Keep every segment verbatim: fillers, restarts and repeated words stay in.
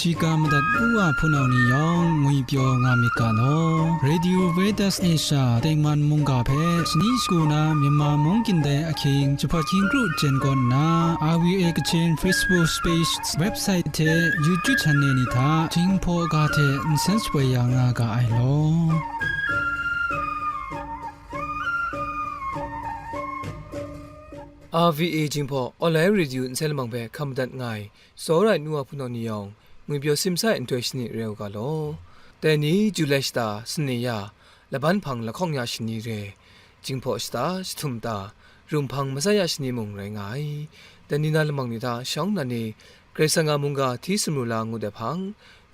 Shiga madat u wa hpunau ni yawng ngwipyaw nga myit ga law. Radio Veritas Asia tengman mungga hpe shani shagu na Myanmar mung kyin dai ahkying jahpat hkying kru jen kaw nna, R V A Kachin Facebook page, website hte YouTube channel ni hta Jinghpaw ga hte nsen shapoi ya nga ga ai law. R V A Jinghpaw Online Radio nsen lamang hpe hkam madat nga ai, tsawra ai nu wa hpunau ni yawng, ngwipyaw simsa ai nhtoi shani re u ga law. Dai ni Julai shata Sane ya, laban hpang lahkawng ya shani re, Jinghpaw shata jahtum ta, rum hpang masai ya shani mung rai nga ai. Dai ni na lamang ni hta shawng nnan ni, Karai Kasang a mungga hti sumru la ngut ai hpang,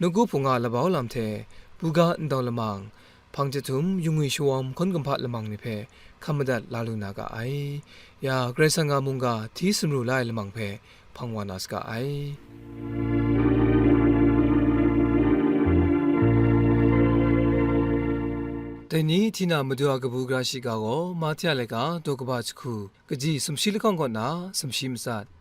nawku hpung a labau lam hte, buga ndau lamang, hpang jahtum, yungwi shawawm hkawn kumhpa lamang ni hpe hkam madat la lu na ga ai. Ya, Karai Kasang a mungga hti sumru la ai lamang hpe hpang wa na saga ai. Dai ni hti na Madu a kabu gara shiga gaw Mahte a laika daw kaba jahku, kaji sumshi lahkawng kaw na sumshi matsat.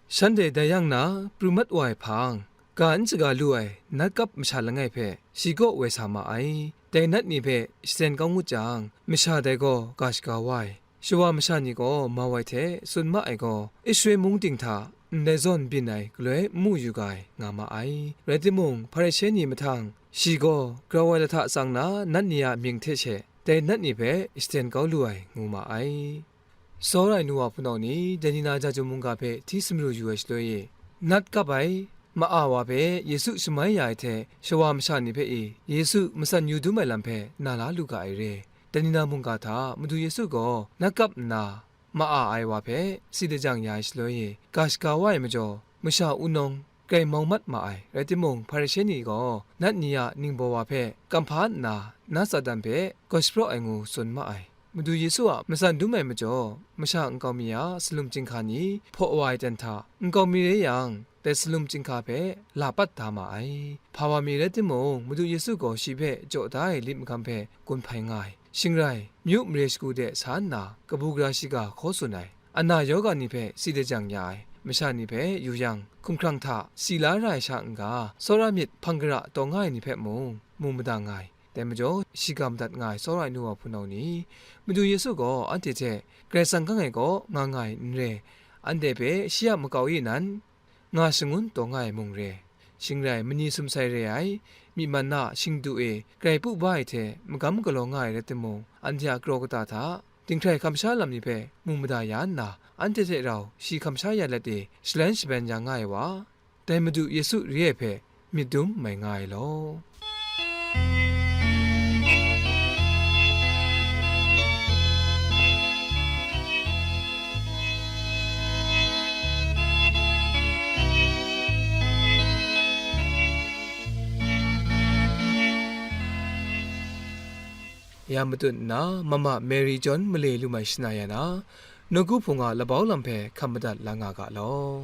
Shanhte dai yang na pru mat wa ai hpang, ga n shaga lu ai nat kap masha langai hpe shi kaw woi sa ma ai. Dai nat ni hpe shaten kau ngut jang, masha dai gaw ga shaga wa ai. Shawa masha ni gaw mau ai hte tsun ma ai gaw, Israel mung ting hta ndai zawn byin ai galoi n mu yu ga ai, nga ma ai. Rai timung, Hparishe ni mahtang, shi gaw grau ai lahta tsang na nat ni a mying hte she, dai nat ni hpe shaten kau lu ai, ngu ma ai. Tsawra ai nu wa hpunau ni, dai ni na Jahtum mungga hpe hti sumru yu ai shaloi e, nat kap ai, ma-a wa hpe Yesu shamai ya ai hte shawa masha ni hpe e, Yesu matsan yu dum ai lam hpe na la lu ga ai re. Dai ni na mungga hta Madu Yesu gaw nat kap nna, ma-a ai wa hpe si lajang ya ai shaloi e, ga shaga wa ai majaw, masha wunawng grai mau mat ma ai. Rai timung, Hparishe ni gaw nat ni a ningbaw wa hpe kam hpa nna, nat Satan hpe gaw shapraw ai ngu tsun ma ai. Madu Yesu a matsan dum ai majaw, masha nkau mi a salum chyinghka ni hpaw wa ai ten hta, nkau mi re yang, dai salum chyinghka hpe la pat da ma ai. Hpa wa mi rai timung, Madu Yesu gaw shi hpe jaw da ai lit magam hpe gun hpai nga ai. Shing rai, myu mare shagu de sa nna, kabu gara shiga hkaw tsun ai, ana yawga ni hpe si lajang ya ai, masha ni hpe yu yang, hkumhkrang hta si la ra ai sha n-ga, tsawra myit hpang gara taw nga ai ni hpe mung, mu mada nga ai. Dai majaw, shiga madat nga ai tsawra ai nu wa hpunau ni, Madu Yesu gaw anhte hte Karai Kasang gang ai kaw nga nga ai n re, anhte hpe shi a makau e nan, nga shangun taw nga ai mung re. Shing rai, mani sumsai re ai, myi man a shingdu e grai pu ba ai hte magam galaw nga ai rai timung, anhte a kraw kata hta, dinghkrai hkamsha lam ni hpe mu mada ya nna, anhte hte rau shi hkamsha ya let e shalan shaban ya nga ai wa, dai Madu Yesu re ai hpe myit dum mai nga ai law. Ya matut nna, Mama Mary John male lu mai shana ya na, nawku hpung a labau lam hpe hkam madat la nga ga law.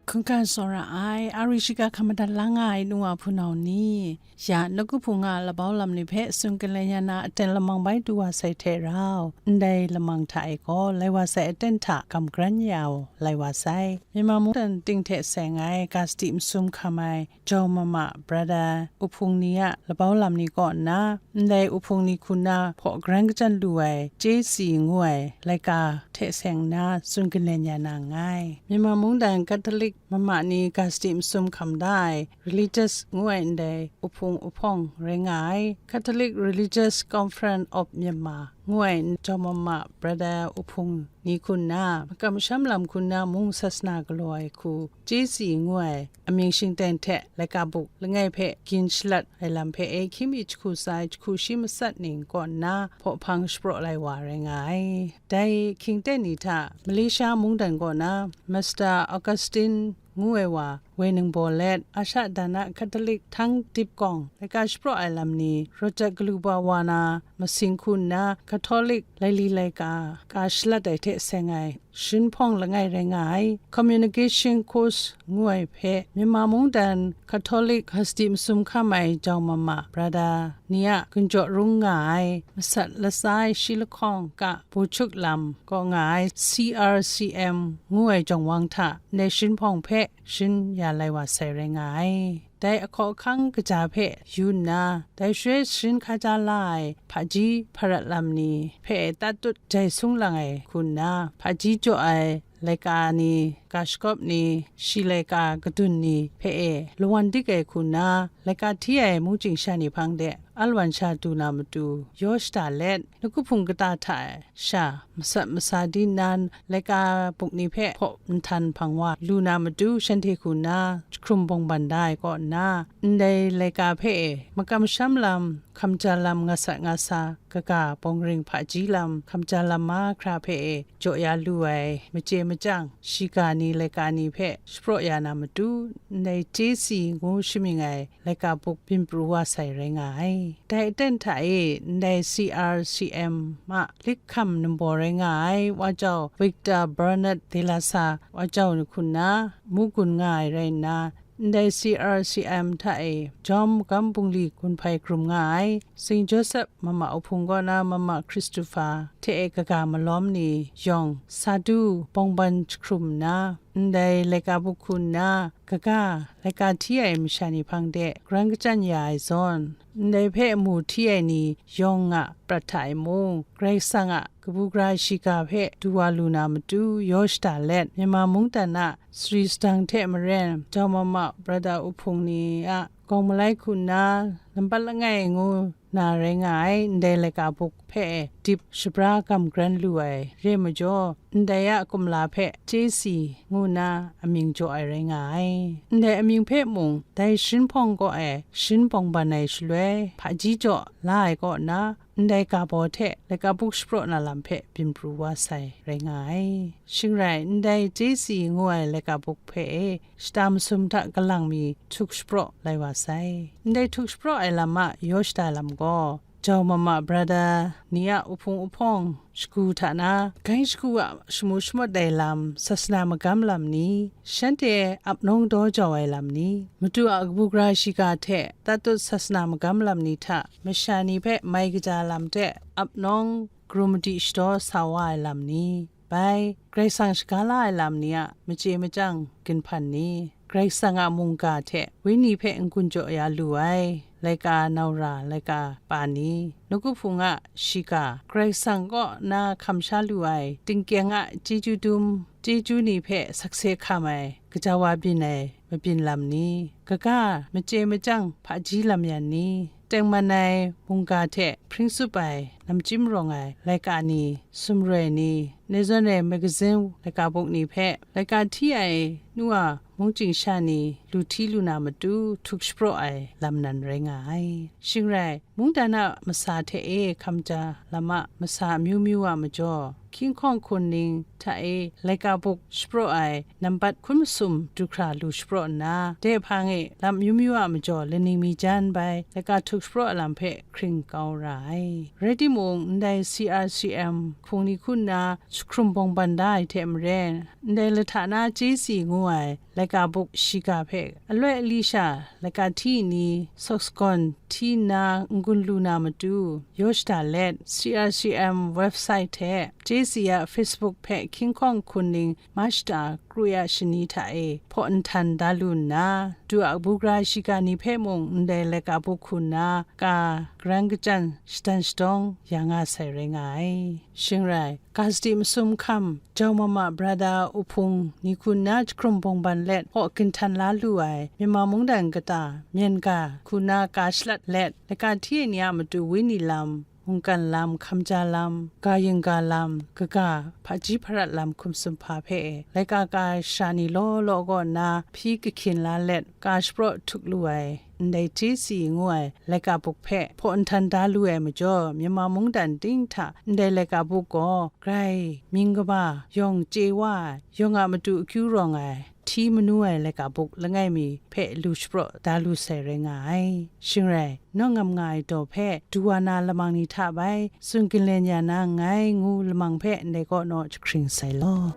Hkungga tsawra ai, a ri shiga hkam madat la nga ai nu wa hpunau ni, ya nawku hpung a labau lam ni hpe tsun galen ya na aten lamang bai du wa sai hte rau, ndai lamang hta e gaw lai wa sai aten hta kam kran ya u, lai wa sai. Myanmar mungdan ting hte seng ai ga sadi masum hkam ai Jaw Mama Brother Uhpung ni a labau lam ni kaw nna, ndai Uhpung ni hku na hpaw garan kachyan lu ai Chye Si ngu ai laika hte seng nna tsun galen ya na nngai. Myanmar mungdan Catholic mama ni ga sadi masum hkam da ai Religious ngu ai ndai Uhpung Uhpawng rai nga ai. Catholic Religious Conference of Myanmar ngu ai Jaw Mama Brother Uhpung ni hku nna, makam masham lam hku nna mung sasana galaw ai hku, Chye Si ngu ai amying shingteng hte laika buk langai hpe gin shalat ai lam hpe e hkying mi jahku tsa ai jahku shi matsat ning kaw nna hpaw hpang shapraw lai wa rai nga ai. Dai hkying ten ni hta Malaysia mungdan kaw na Mister Augustine ngu ai wa woi ningbaw let, Asha dan a Catholic htang dip gawng laika shapraw ai lam ni, Rochak galu ba wa na masing hku nna Catholic laili laika ka shalat ai hte seng ai, shin hpawng langai rai nga ai, communication course ngu ai hpe, Myanmar mungdan Catholic Hasti masum hkam ai jau mama brother ni a gunjaw rung nga ai, masat latsa ai shi lahkawng ka bochuk lam kaw nga ai C R C M ngu ai jawng wang hta, ndai shin hpawng hpe shin ya lai wa sai rai nga ai. Dai ahkaw ahkang kaja hpe yu nna, dai shaloi shin hkaja la ai hpaji hparat lam ni hpe tatut jai sung lang ai hku nna, hpaji jaw ai laika ni, ga shakawp ni, shi laika kadun ni hpe e lawan dik ai hku nna, laika hti ai mungchying sha ni hpang de alwan sha du na matu yaw shada let, lagu hpung kata hta e sha masat masa di nnan, laika buk ni hpe hpaw nhtan hpang wa lu na matu, shanhte hku nna jahkrum bawngban da ai kaw nna, ndai laika hpe e makam masham lam, hkamja lam, nga sat nga sa, kaga, bawng ring hpaji lam, hkamja lam mahkra hpe e jaw ya lu ai, machye machyang, shiga ni, laika ni hpe shapraw ya na matu, ndai J C ngu shamying ai laika buk byin pru wa sai rai nga ai. Dai aten hta e ndai C R C M a likhkam nambaw rai nga ai wa jau Victor Bernard de la sa wa jau ni hku nna mu gun nga ai rai nna, ndai C R C M hta e jawm magam bungli gun hpai hkrum nga ai, Saint Joseph mama uhpung kaw na mama Christopher hte e kaga malawm ni yawng sa du bawngban jahkrum nna, ndai laika buk hku nna, kaga, laika hti ai masha ni hpang de, karan kachyan ya ai zawn, ndai hpe mu hti ai ni yawng a prat hta e mung, Karai Kasang a kabu gara shiga hpe du wa lu na matu yaw shada let, Myanmar mungdan a sari sadang hte maren, jau mama brother uhpung ni a gawng malai hku nna, nampat langai ngu na rai nga ai, ndai laika buk hpe dip shabra gam garan lu ai re majaw, ndai a kumla hpe J C ngu nna amying jaw ai rai nga ai. Ndai amying hpe mung, dai shin hpawng kaw e shin bawngban ai shaloi, hpaji jaw la ai kaw nna, ndai ga baw hte laika buk shapraw na lam hpe byin pru wa sai rai nga ai. Shing rai, ndai J C ngu ai laika buk hpe e shata masum hta kalang mi htuk shapraw lai wa sai. Ndai htuk shapraw ai lam a yaw shada lam gaw, jau mama brother ni a uhpung uhpawng shagu hta na, gai shagu a shamu shamawt ai lam, sasana magam lam ni, shanhte ap nawng daw jau ai lam ni, matu a kabu gara shiga hte tatut sasana magam lam ni hta, masha ni hpe mai kaja lam hte ap nawng garum madi shadaw sa wa ai lam ni, bai, Karai Kasang shaga la ai lam ni a machye machyang ginhpan ni, Karai Kasang a mungga hte Wenyi hpe n-gun jaw ya lu ai, laika naura, laika pa ni, nawku hpung a shiga, Karai Kasang kaw na hkam sha lu ai, tingkyeng a chyeju dum, chyeju ni hpe sakse hkam ai, gaja wa byin ai mabyin lam ni, kaga, machye machyang hpaji lam yan ni, tengman ai mungga hte hpring tsup ai namchyim rawng ai laika ni, sumroi ni, Nazaret Magazine laika buk ni hpe laika hti ai nu a mungchying sha ni lu hti lu na matu htuk shapraw ai lam nan rai nga ai. Shing rai, mungdan a masa hte e hkamja lam a masa amyu myu a majaw, hkying hkawng hkun ning hta e laika buk shapraw ai nambat hkun masum du hkra lu shapraw nna, dai hpang e lam amyu myu a majaw laning mi jan bai laika htuk shapraw ai lam hpe hkring kau ra ai. Rai timung, ndai C R C M hpung ni hku nna jahkrum bawngban da ai hte maren, ndai lahta na J C ngu ai laika buk shiga hpe aloi ali sha laika hti ni, sawk sagawn hti nna n-gun lu na matu, yaw shada let, C R C M website hte J C a Facebook hpe hkying hkawng hkun ning March shata kru ya shani hta e hpaw nhtan da lu nna, du a kabu gara shiga ni hpe mung ndai laika buk hku nna ka garan kachyan shadan shadawng ya nga sai rai nga ai. Shing rai, Gazdi masum hkam, jau mama brother uhpung ni hku nna jahkrum bawngban let hpaw ginhtan la lu ai, Myanmar mungdan kata, myen ga hku nna ka shalat let, laika hti ai ni a matu Wenyi lam, mungkan lam, hkamja lam, ga yingga lam, kaga, hpaji hparat lam hkum sumhpa hpe e, laika ka sha ni law law kaw nna hpyi kahkyin la let, ka shapraw htuk lu ai, ndai J C ngu ai laika buk hpe hpaw nhtan da lu ai majaw, Myanmar mungdan ting hta ndai laika buk gaw grai mying kaba, yawng chye wa ai, yawng a matu akyu rawng ai, hti manu ai laika buk langai mi hpe lu shapraw da lu sai rai nga ai. Shing rai, nawng ngam nga ai daw hpe du wa na lamang ni hta bai tsun ginlen ya na nngai ngu lamang hpe ndai kaw naw jahkring sai law.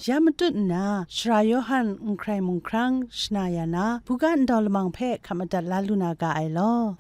Ya matut nna, Sara Yawhan n hkrai mungkrang shana ya na, buga ndau lamang hpe hkap madat la lu na ga ai law.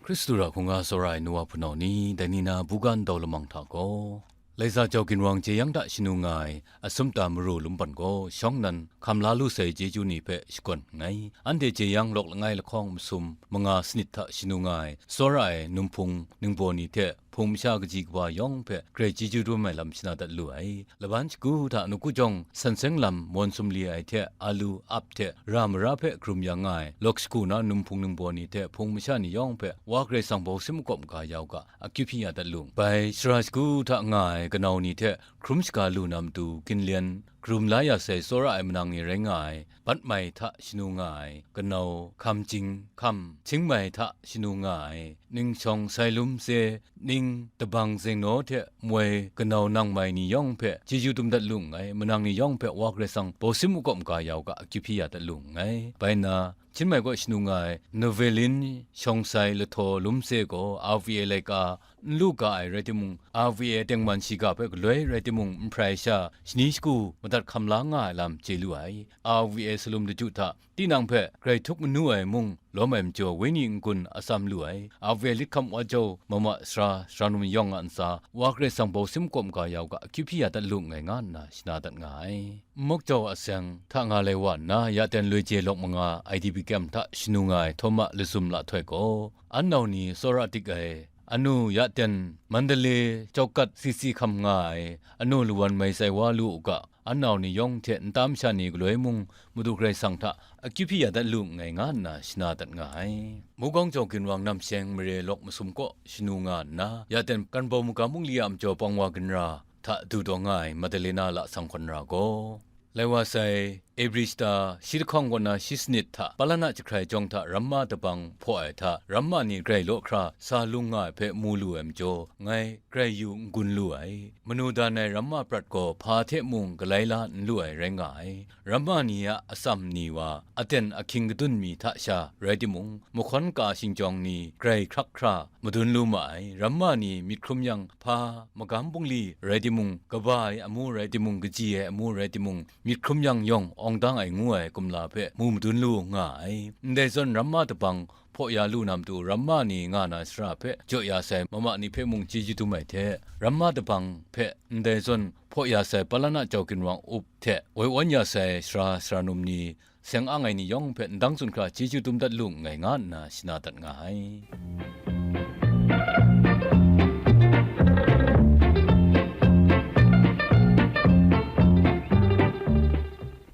Hkristu ra hkungga tsawra ai nu wa hpunau ni, dai ni na buga ndau lamang hta gaw, Laiza jau ginwang jeyang hta shanu nga ai Asumta Maru Lumpan gaw shawng nnan hkam la lu sai chyeju ni hpe shakawn nngai. Anhte jeyang lawk langai lahkawng masum manga sanit hta shanu nga ai, tsawra ai num hpung ningbaw ni hte hpung masha kaji kaba yawng hpe grai chyeju dum ai lam shana dat lu ai. Laban shagu hta nawku jawng san seng lam mawn sumli ai hte alu, ap hte ra mara hpe hkrum yang nga ai, lawk shagu na num hpung ningbaw ni hte hpung masha ni yawng hpe Wa Karai Kasang bawsim makawp maga ya u ga, akyu hpyi ya dat lu. Bai sara shagu hta nga ai kanau ni hte hkrum shaga lu na matu, ginlen karum la ya sai tsawra ai manang ni rai nga ai, bat mai hta shanu nga ai, kanau hkam jing hkam, hting mai hta shanu nga ai, ning shawng sai lum se, ning dabang zengnaw hte moi kanau nang mai ni yawng hpe chyeju dum dat lu nngai, manang ni yawng hpe Wa Karai Kasang bawsim makawp maga ya u ga, akyu hpyi ya dat lu nngai. Bai nna, Htin mai kaw shanu nga ai Novelin shawng sai lahtaw lum se gaw R V A laika n lu ga ai rai timung, R V A tengman shiga hpe galoi rai timung, nhprai sha shani shagu madat hkam la nga ai lam chye lu ai. R V A salum laju hta tinang hpe grai htup manu ai mung lawm ai majaw, wenyi n-gun atsam lu ai. R V A lit hkam wa jau mama sara, sara num yawng a ntsa, Wa Karai Kasang bawsim makawp maga ya u ga, akyu hpyi ya dat lu nngai, nga nna shana dat nga ai. N mawk jau a seng hta nga lai wa nna, ya ten loi je lawk manga I D P kyem hta shanu nga ai Htawma Lazum Lahtoi gaw, an nau ni tsawra dik ai, anu ya ten Mandalay Chawkat sisi hkam nga ai, anu lawan mai tsai wa lu u ga, an nau ni yawng hte nta masha ni galoi mung Madu Karai Kasang hta akyu hpyi ya dat lu nngai, nga nna shana dat nga ai. Mugawng jau ginwang nam sheng mare lawk masum kaw shanu nga nna, ya ten Kanbau magam bungli a majaw pawng wa ginra hta du taw nga ai Madalena lasang hkawn ra gaw, lai wa sai, Ebri shata shi lahkawng kaw na shi sanit hta Palana jahkrai jawng hta ramma dabang hpaw ai hta, ramma ni grai law hkra sa lung nga ai hpe mu lu ai majaw, ngai grai yu n-gun lu ai. Manu dan ai ramma prat gaw hpa hte mung galai la n lu ai rai nga ai. Ramma ni a atsam ni wa, aten ahkying kadun mi hta sha rai timung, mahkawn ka shingjawng ni grai hkrak hkra madun lu ma ai. Ramma ni myit hkrum yang, hpa magam bungli rai timung, kaba ai amu rai timung, kaji ai amu rai timung, myit hkrum yang yawng awng dang ai ngu ai kumla hpe mu madun lu nga ai. Ndai zawn ramma dabang hpaw ya lu na matu, ramma ni nga na sara hpe jaw ya sai mama ni hpe mung chyeju dum ai hte, ramma dabang hpe ndai zawn hpaw ya sai Palana jau ginwang up hte woi awn ya sai sara, sara num ni, seng ang ai ni yawng hpe ndang tsun hkra chyeju dum dat lu nngai, nga nna shana dat nga ai.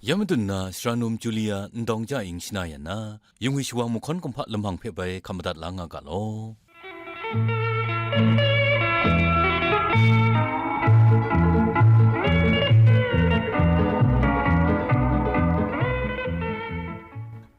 Ya madun na sara num Julia Ndawng Ja Ing shana ya na, yungwi shawang mahkawn kumhpa lamang hpe bai hkam madat la nga ga law.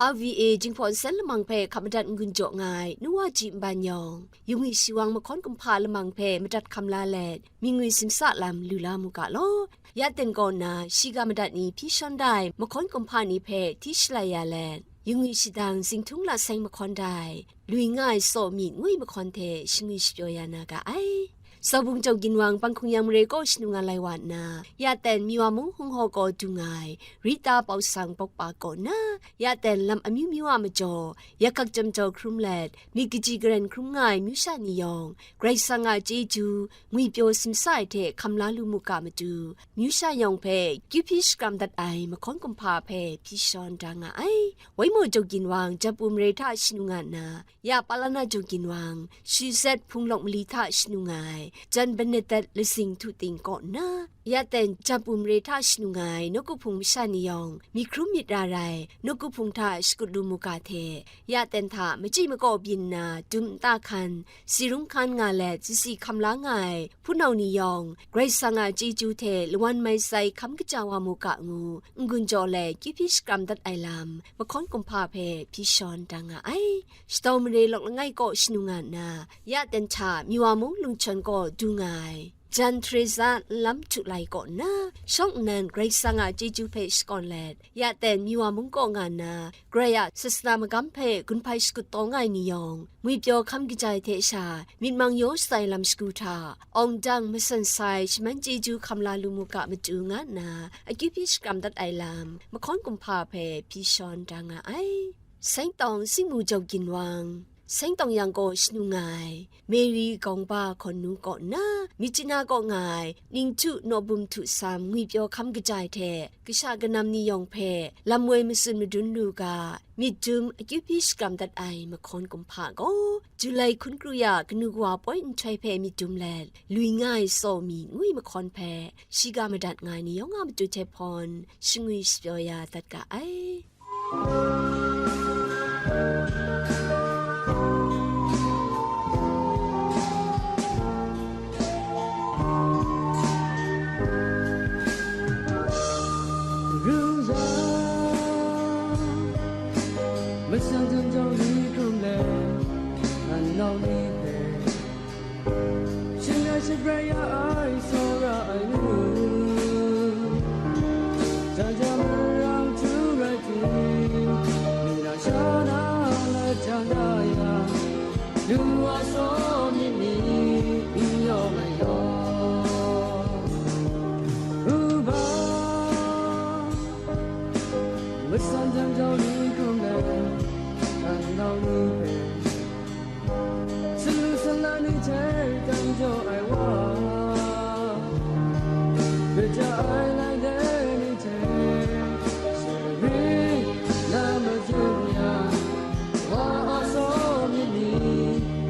R V A Jinghpaw Nsen lamang hpe hkap madat n-gun jaw nga ai, nu wa ji nban yawng, yungwi shawang mahkawn kumhpa lamang hpe madat hkam la let, mingwi simsa lam lu la mu ga law. Ya ten kaw na, shiga madat ni hpyi shawn da ai mahkawn kumhpa ni hpe hti shalai ya let, yungwi shadang zinghtung laseng mahkawn da ai, lui nga ai tsaw myit ngwi mahkawn hte shingwi shapyaw ya na ga ai. Saubung jau ginwang panghkung yang mare kaw shanu nga lai wa nna, ya ten Miwa mung hung haw kaw du nga ai Rita Pawsang Pawkpa kaw nna, ya ten lam amyu myu a majaw, yak hkak jam jau hkrum let, myit kaji karen hkrum nga ai myu sha ni yawng, Karai Kasang a chyeju, ngwipyaw simsa ai hte hkam la lu mu ga matu, myu sha yawng hpe kyu hpyi shakram dat ai mahkawn kumhpa hpe hpyi shawn da nga ai. Waimaw jau ginwang, Japu mare hta shanu nga nna, ya Palana jau ginwang, Shizet hpung lawk mali hta shanu nga ai, Jan Bernadette Lasing Htu Ting kaw nna, ya ten Japu mare hta shanung ai nawku hpung masha ni yawng, myit hkrum myit ra rai nawku hpung hta shakut lu mu ga hte, ya ten hta machyi makaw byin nna dum nta hkan, si rung hkan nga let, sisi hkam la nga ai hpunau ni yawng, Karai Kasang a chyeju hte lawan mai sai hkam kaja wa mu ga ngu, n-gun jaw let kyu hpyi shakram dat ai lam, mahkawn kumhpa hpe hpyi shawn da nga ai. Shatau mare lawk langai kaw shanung nga nna, ya ten hta Miwa mung lungchawn kaw du nga ai. Jan Teresa nlam htu lai kaw nna, shawng nnan Karai Kasang a chyeju hpe shakawn let, ya ten Miwa mung kaw nga nna, Karai a sasana magam hpe gun hpai shakut taw nga ai ni yawng, ngwipyaw hkam kajai hte sha myit mang yaw shatsai lam shagu hta, awng dang masan sai shaman chyeju hkam la lu mu ga matu nga nna, akyu hpyi shakram dat ai lam, mahkawn kumhpa hpe hpyi shawn da nga ai. Seng tawng singmu jau ginwang, seng tawng yang gaw shanu nga ai, Mary Gawngba hkawn nu kaw nna, Myitkyina kaw nga ai, Ning Htu Naw Bum Htu Sam ngwipyaw hkam kajai hte, kasha kanam ni yawng hpe, lam woi matsun madun lu ga, myit dum akyu hpyi shakram dat ai mahkawn kumhpa gaw, Julai hkun kru ya kanu kawa poi nhtoi hpe myit dum let, lui nga ai Saw Mi ngu ai mahkawn hpe, shiga madat nga ai ni yawng a matu hte hpawn, shangwi shapyaw ya dat ga ai. Ru yang, masang jang jang ni hkrum let, nau ni hpe, shin rai shabrai ya ai, tsawra ai nu. Jan jan marang htu rai hte, lu na sha na, la jan da yang, lu wa saw myit ni, n yaw mai yaw. U ba, masan jang jau ni hkrum let, nau ni hpe, salu sala ni hte tang jaw ai wa, kaja ai lai de ni hte, shari na mazum ya, wa a saw myit ni,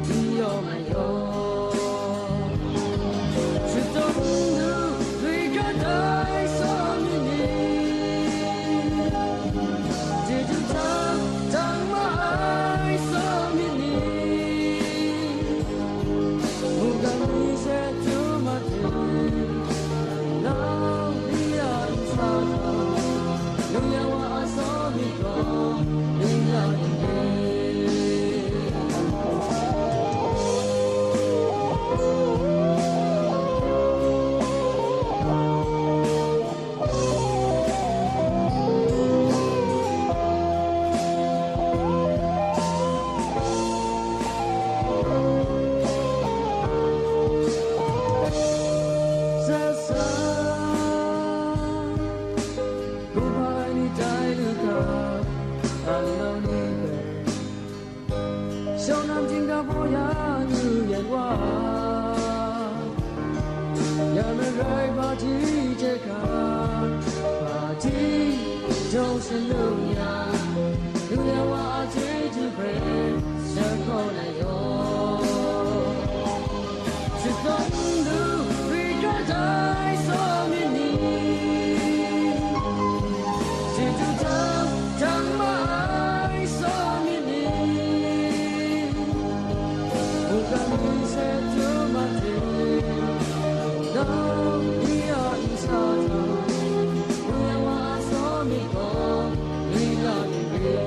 n yaw mai yaw. Shadawn nu, Wi ga dai saw myit ni, chyeju hta tang ma ai saw myit ni, mungkan ni she tu ma hte, nau ni a nsa hta, lung yang wa a saw myit gaw, ning ya ning re. Sa sa, kumhpa ni tai lu ga, a nau ni hpe, shawng nam jingga baw ya nu yan wa, ya marai hpaji hte hkra, hpaji jawng shanlung ya, nu ya wa a chyeju hpe, sha kaw na yaw. Shadawn nu, wi ga dai saw myit ni, chyeju hta tang ma ai saw myit ni, mungkan ni she tu ma hte, nau ni a nsa hta, nu ya wa a saw myit gaw, ning la ning re.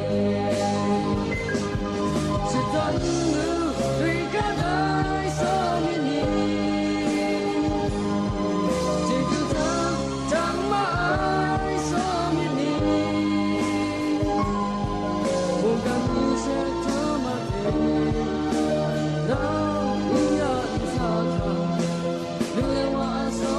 Shadawn nu, wi ga dai saw myit ni, chyeju hta tang ma ai saw myit ni, mungkan ni she tu ma hte, nau ni a nsa hta, nu ya wa a saw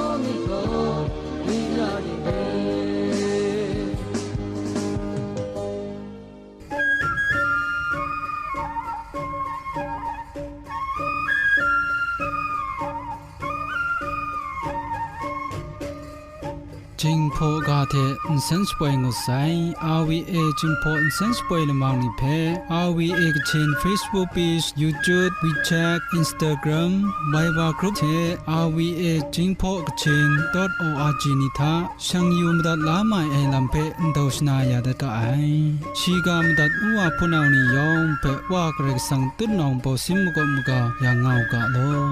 Jinghpaw ga hte nsen shapoi ngut sai. R V A Jinghpaw nsen shapoi lamang ni hpe R V A Kachin Facebook page, YouTube, WeChat, Instagram, Viber group hte R V A Jinghpaw Kachin dot O R G ni hta shang yu madat la mai ai lam hpe ndau shana ya dat ga ai. Shiga madat nu wa hpunau ni yawng hpe Wa Karai Kasang tutnawng bawsin makawp maga yang nga u ga law.